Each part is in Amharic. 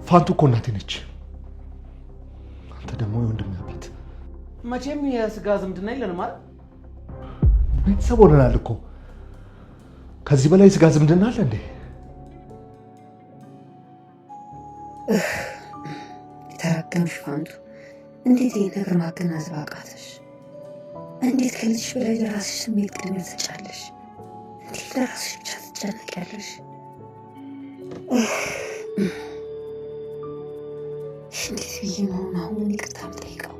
ፋንቱ እኮ እናቴ ነች። አንተ ደግሞ የወንድሜ አባት። መቼም የስጋ ዝምድና የለንም አይደል? ቤተሰብ ሆነናል እኮ። ከዚህ በላይ የስጋ ዝምድና አለ እንዴ? የተረገምሽ ፋንቱ፣ እንዴት ይህን ነገር ማገናዘብ አቃተሽ? እንዴት ከልጅሽ በላይ ለራስሽ ስሜት ቅድሚያ ትሰጫለሽ? እንዴት ለራስሽ ብቻ ትጨነቂያለሽ? እንዴት ብዬ ነው አሁን ይቅርታ የምጠይቀው?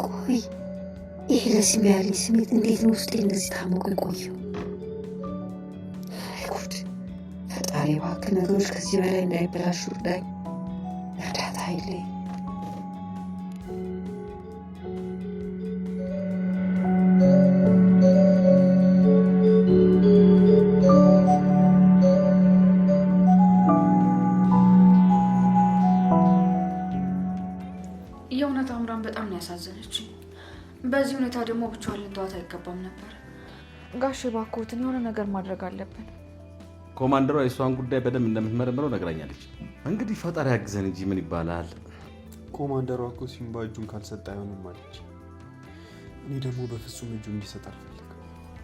ቆይ ይሄ ለሲምባ ያለኝ ስሜት እንዴት ነው ውስጤ እንደዚህ ታምቆ የቆየው? አይ ጉድ! ፈጣሪ እባክህ ነገሮች ከዚህ በላይ እንዳይበላሹ እርዳኝ፣ እርዳታ አይለኝ። የእውነት አምራን በጣም ነው ያሳዘነችኝ። በዚህ ሁኔታ ደግሞ ብቻዋን ልንተዋት አይገባም ነበር። ጋሼ እባክዎትን የሆነ ነገር ማድረግ አለብን። ኮማንደሯ የእሷን ጉዳይ በደንብ እንደምትመረምረው ነግራኛለች። እንግዲህ ፈጣሪ ያግዘን እንጂ ምን ይባላል። ኮማንደሯ እኮ ሲምባ እጁን ካልሰጠ አይሆንም አለች። እኔ ደግሞ በፍጹም እጁን እንዲሰጥ አልፈልግም።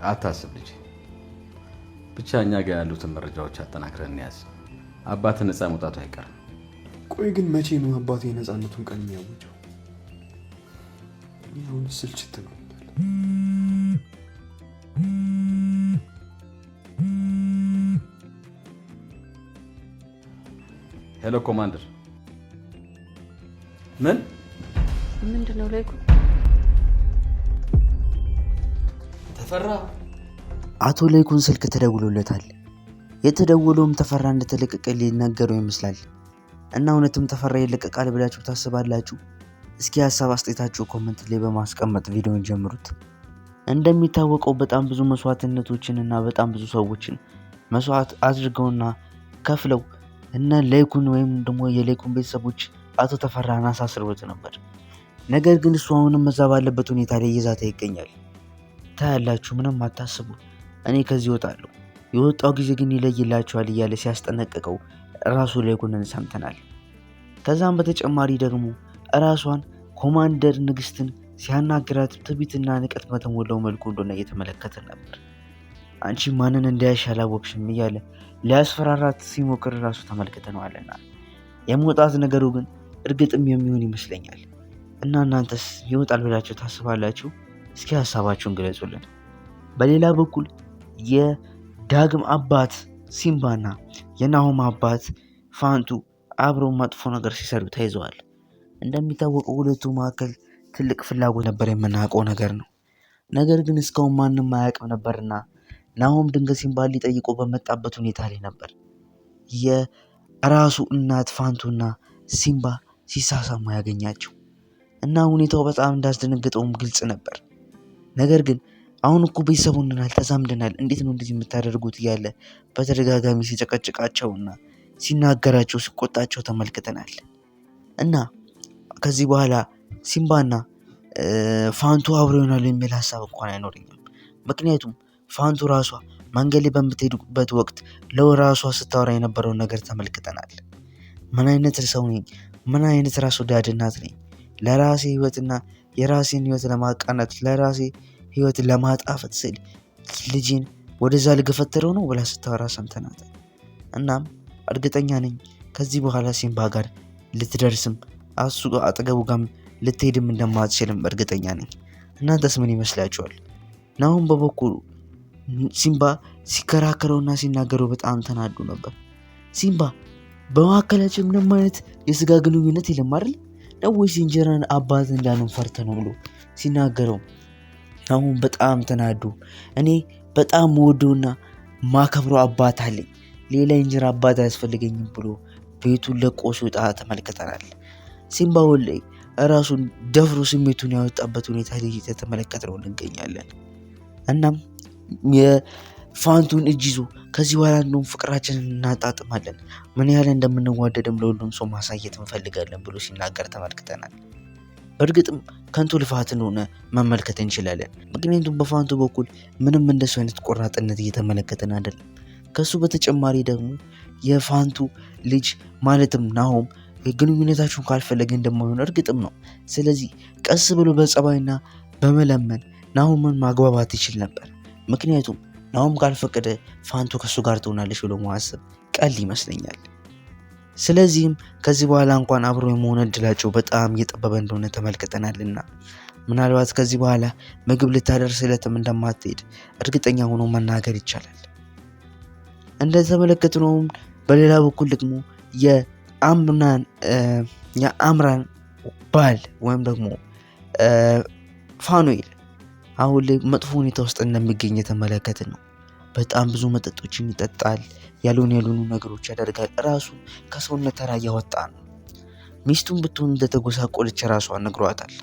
አታስብ ልጄ፣ ብቻ እኛ ጋር ያሉትን መረጃዎች አጠናክረን እንያዝ። አባትህ ነፃ መውጣቱ አይቀርም። ቆይ ግን መቼ ነው አባቴ የነፃነቱን ቀን የሚያውጀው? እኔ አሁን ስልችት ነው። Hello ኮማንደር። ምን ምንድን ነው ላይኩ? ተፈራ? አቶ ላይኩን ስልክ ተደውሎለታል። የተደወለውም ተፈራ እንደተለቀቀ ሊነገረው ይመስላል። እና እውነትም ተፈራ ይለቀቃል ብላችሁ ታስባላችሁ? እስኪ ሀሳብ አስተያየታችሁ comment ላይ በማስቀመጥ ቪዲዮን ጀምሩት። እንደሚታወቀው በጣም ብዙ መስዋዕትነቶችን እና በጣም ብዙ ሰዎችን መስዋዕት አድርገውና ከፍለው እና ላይኩን ወይም ደግሞ የላይኩን ቤተሰቦች አቶ ተፈራን አሳስረውት ነበር። ነገር ግን እሱ አሁንም እዛ ባለበት ሁኔታ ላይ እየዛተ ይገኛል። ታያላችሁ፣ ምንም አታስቡ፣ እኔ ከዚህ እወጣለሁ፣ የወጣው ጊዜ ግን ይለይላችኋል እያለ ሲያስጠነቅቀው ራሱ ላይኩንን ሰምተናል። ከዛም በተጨማሪ ደግሞ ራሷን ኮማንደር ንግስትን ሲያናግራት ትዕቢትና ንቀት በተሞላው መልኩ እንደሆነ እየተመለከትን ነበር። አንቺ ማንን እንዳያሽ አላወቅሽም እያለ ሊያስፈራራት ሲሞክር ራሱ ተመልክተነዋልና የመውጣት ነገሩ ግን እርግጥም የሚሆን ይመስለኛል። እና እናንተስ ይወጣል ብላችሁ ታስባላችሁ? እስኪ ሀሳባችሁን ግለጹልን። በሌላ በኩል የዳግም አባት ሲምባና የናሆም አባት ፋንቱ አብረው መጥፎ ነገር ሲሰሩ ተይዘዋል። እንደሚታወቀው ሁለቱ መካከል ትልቅ ፍላጎት ነበር፣ የምናውቀው ነገር ነው። ነገር ግን እስካሁን ማንም አያውቅም ነበርና ናሆም ድንገት ሲምባን ሊጠይቀው በመጣበት ሁኔታ ላይ ነበር የራሱ እናት ፋንቱና ሲምባ ሲሳሳሙ ያገኛቸው እና ሁኔታው በጣም እንዳስደነገጠውም ግልጽ ነበር። ነገር ግን አሁን እኮ ቤተሰብ ሆነናል፣ ተዛምደናል፣ እንዴት ነው እንደዚህ የምታደርጉት እያለ በተደጋጋሚ ሲጨቀጭቃቸውና ሲናገራቸው ሲቆጣቸው ተመልክተናል። እና ከዚህ በኋላ ሲምባና ፋንቱ አብረው ይሆናሉ የሚል ሀሳብ እንኳን አይኖረኝም። ምክንያቱም ፋንቱ ራሷ መንገድ ላይ በምትሄድበት ወቅት ለራሷ ስታወራ የነበረውን ነገር ተመልክተናል። ምን አይነት ሰው ነኝ? ምን አይነት ራስ ወዳድ እናት ነኝ? ለራሴ ህይወትና የራሴን ህይወት ለማቃናት ለራሴ ህይወት ለማጣፈጥ ስል ልጄን ወደዛ ልገፈትረው ነው ብላ ስታወራ ሰምተናታል። እናም እርግጠኛ ነኝ ከዚህ በኋላ ሲምባ ጋር ልትደርስም እሱ አጠገቡ ጋርም ልትሄድም እንደማትችልም እርግጠኛ ነኝ። እናንተስ ምን ይመስላችኋል? ናሆም በበኩሉ ሲምባ ሲከራከረውና ሲናገረው በጣም ተናዶ ነበር። ሲምባ በመካከላችን ምንም አይነት የስጋ ግንኙነት የለም አይደል ነው ወይስ እንጀራን አባት እንዳልሆን ፈርተህ ነው ብሎ ሲናገረው ናሆም በጣም ተናዶ እኔ በጣም ወደውና ማከብረው አባት አለኝ፣ ሌላ እንጀራ አባት አያስፈልገኝም ብሎ ቤቱን ለቆ ሲወጣ ተመልክተናል። ሲምባ ወላይ ራሱን ደፍሮ ስሜቱን ያወጣበት ሁኔታ ላይ እየተመለከትነው እንገኛለን። እናም የፋንቱን እጅ ይዞ ከዚህ በኋላ እንደውም ፍቅራችንን እናጣጥማለን፣ ምን ያህል እንደምንዋደድም ለሁሉም ሰው ማሳየት እንፈልጋለን ብሎ ሲናገር ተመልክተናል። በእርግጥም ከንቱ ልፋት እንደሆነ መመልከት እንችላለን። ምክንያቱም በፋንቱ በኩል ምንም እንደሱ አይነት ቆራጥነት እየተመለከትን አይደለም። ከሱ በተጨማሪ ደግሞ የፋንቱ ልጅ ማለትም ናሆም ግንኙነታችሁን ካልፈለገ እንደማይሆን እርግጥም ነው። ስለዚህ ቀስ ብሎ በጸባይና በመለመን ናሆምን ማግባባት ይችል ነበር። ምክንያቱም ናሆም ካልፈቀደ ፋንቱ ከሱ ጋር ትሆናለች ብሎ ማሰብ ቀል ይመስለኛል። ስለዚህም ከዚህ በኋላ እንኳን አብሮ የመሆን እድላቸው በጣም እየጠበበ እንደሆነ ተመልክተናልና ምናልባት ከዚህ በኋላ ምግብ ልታደርስለትም እንደማትሄድ እርግጠኛ ሆኖ መናገር ይቻላል። እንደተመለከትነውም በሌላ በኩል ደግሞ የአምራን ባል ወይም ደግሞ ፋኑኤል አሁን ላይ መጥፎ ሁኔታ ውስጥ እንደሚገኝ የተመለከትን ነው። በጣም ብዙ መጠጦችን ይጠጣል፣ ያልሆኑ ነገሮች ያደርጋል። ራሱን ከሰውነት ተራ እያወጣ ነው። ሚስቱን ብትሆን እንደተጎሳቆለች ራሷን ነግሯታል።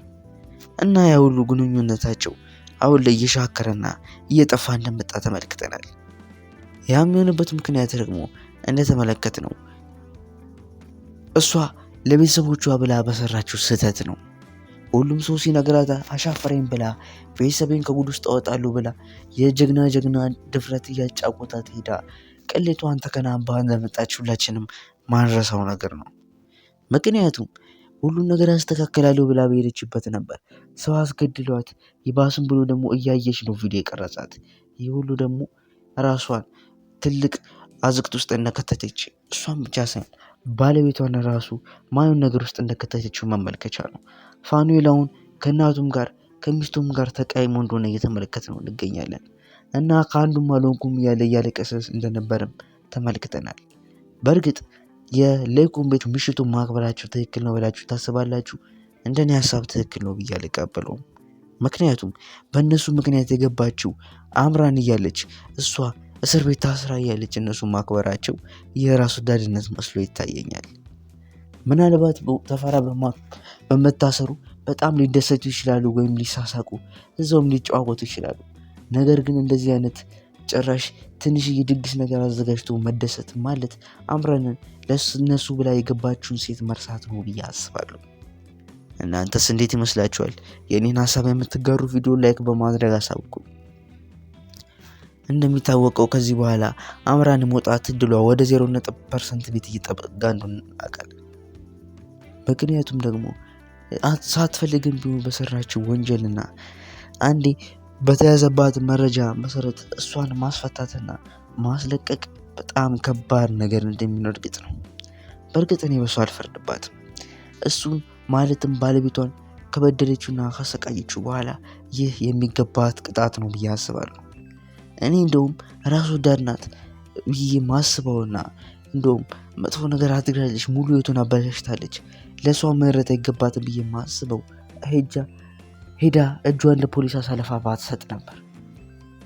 እና ያ ሁሉ ግንኙነታቸው አሁን ላይ እየሻከረና እየጠፋ እንደመጣ ተመልክተናል። ያም የሆነበት ምክንያት ደግሞ እንደተመለከት ነው እሷ ለቤተሰቦቿ ብላ በሰራችው ስህተት ነው። ሁሉም ሰው ሲነግራት አሻፈረኝ ብላ ቤተሰቤን ከጉድ ውስጥ አወጣለሁ ብላ የጀግና ጀግና ድፍረት እያጫወታት ሄዳ ቅሌቷን ተከናንባ እንደመጣች ሁላችንም ማንረሳው ነገር ነው። ምክንያቱም ሁሉን ነገር አስተካክላለሁ ብላ በሄደችበት ነበር ሰው አስገድሏት፣ ይባስም ብሎ ደግሞ እያየች ነው ቪዲዮ የቀረጻት። ይህ ሁሉ ደግሞ ራሷን ትልቅ አዝቅት ውስጥ እንደከተተች እሷን ብቻ ሳይሆን ባለቤቷን ራሱ ማየውን ነገር ውስጥ እንደከተተችው መመልከቻ ነው። ፋኑኤል አሁን ከእናቱም ጋር ከሚስቱም ጋር ተቃይሞ እንደሆነ እየተመለከት ነው እንገኛለን። እና ከአንዱም አልሆንኩም እያለ እያለቀሰ እንደነበርም ተመልክተናል። በእርግጥ የለይኩን ቤት ምሽቱን ማክበራቸው ትክክል ነው ብላችሁ ታስባላችሁ? እንደኔ ሀሳብ ትክክል ነው ብዬ አልቀበለውም። ምክንያቱም በእነሱ ምክንያት የገባችው አምራን እያለች እሷ እስር ቤት ታስራ እያለች እነሱ ማክበራቸው የራስ ወዳድነት መስሎ ይታየኛል። ምናልባት ተፈራ በመታሰሩ በጣም ሊደሰቱ ይችላሉ፣ ወይም ሊሳሳቁ እዛውም ሊጨዋወቱ ይችላሉ። ነገር ግን እንደዚህ አይነት ጭራሽ ትንሽዬ ድግስ ነገር አዘጋጅቶ መደሰት ማለት አምራንን ለእነሱ ብላ የገባችውን ሴት መርሳት ነው ብዬ አስባለሁ። እናንተስ እንዴት ይመስላችኋል? የእኔን ሀሳብ የምትጋሩ ቪዲዮ like በማድረግ አሳውቁ። እንደሚታወቀው ከዚህ በኋላ አምራን መውጣት እድሏ ወደ 0.% ቤት እየጠጋ እንደሆነ እናውቃለን። ምክንያቱም ደግሞ ሳትፈልግም ቢሆን በሰራችው ወንጀልና አንዴ በተያዘባት መረጃ መሰረት እሷን ማስፈታትና ማስለቀቅ በጣም ከባድ ነገር እንደሚሆን እርግጥ ነው። በእርግጥ እኔ በሷ አልፈርድባትም። እሱን ማለትም ባለቤቷን ከበደለችውና ካሰቃየችው በኋላ ይህ የሚገባት ቅጣት ነው ብዬ አስባለሁ። እኔ እንደውም ራስ ወዳድ ናት ብዬ ማስበውና እንደውም መጥፎ ነገር አድርጋለች፣ ሙሉ ህይወቱን አበላሽታለች፣ ለእሷ ምህረት አይገባትም ብዬ ማስበው ሄዳ እጇን ለፖሊስ አሳልፋ ባትሰጥ ነበር።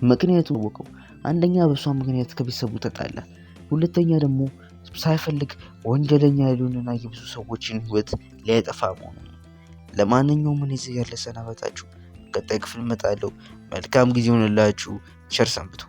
ምክንያቱም ወቀው አንደኛ በእሷ ምክንያት ከቤተሰቡ ተጣላ፣ ሁለተኛ ደግሞ ሳይፈልግ ወንጀለኛ ሊሆንና የብዙ ሰዎችን ህይወት ሊያጠፋ መሆኑ ነው። ለማንኛውም እኔ እዚህ ያለ ሰናበታችሁ፣ ቀጣይ ክፍል እመጣለሁ። መልካም ጊዜ ይሁንላችሁ። ቸር ሰንብቱ።